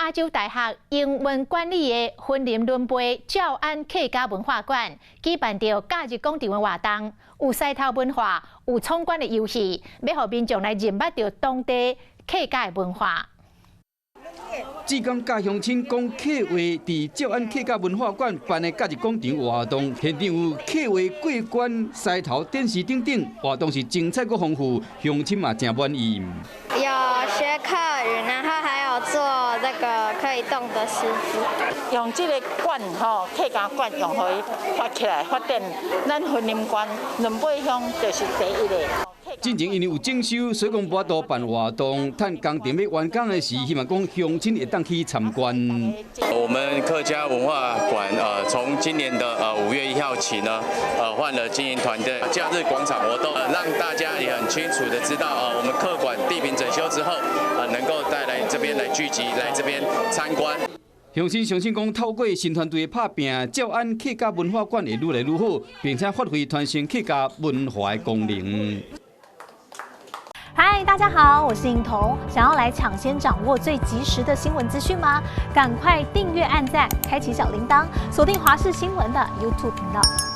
加州大學營運管理的雲林崙背詔安客家文化館舉辦著假日廣場的活動，有獅頭文化，有闖關的遊戲，欲予民眾來認捌著當地客家的文化。志剛佮鄉親講客話，佇詔安客家文化館辦的假日廣場活動，現場有客話過關、獅頭展示等等，活動是精彩閣豐富，鄉親嘛誠滿意。有學客語，然後還有做那個可以動的獅子。用這个館吼，客家館用予伊發起來發展，咱雲林縣崙背鄉就是第一个。進前因為有整修，所以講無法度辦活動。趁工程欲完工的時，希望講鄉親會當去參觀。我們客家文化館，從今年的5月1號起呢，換了經營團隊，假日廣場活動，讓大家也很清楚的知道，我們客館地坪整修之後，能夠帶來這邊來聚集，來這邊參觀。鄉親相信講，透過新團隊的拍拚，詔安客家文化館會愈來愈好，並且發揮傳承客家文化的功能。嗨，大家好，我是颖彤。想要來搶先掌握最及時的新聞資訊嗎？趕快訂閱、按讚、開啟小鈴鐺，鎖定華視新聞的 YouTube 頻道。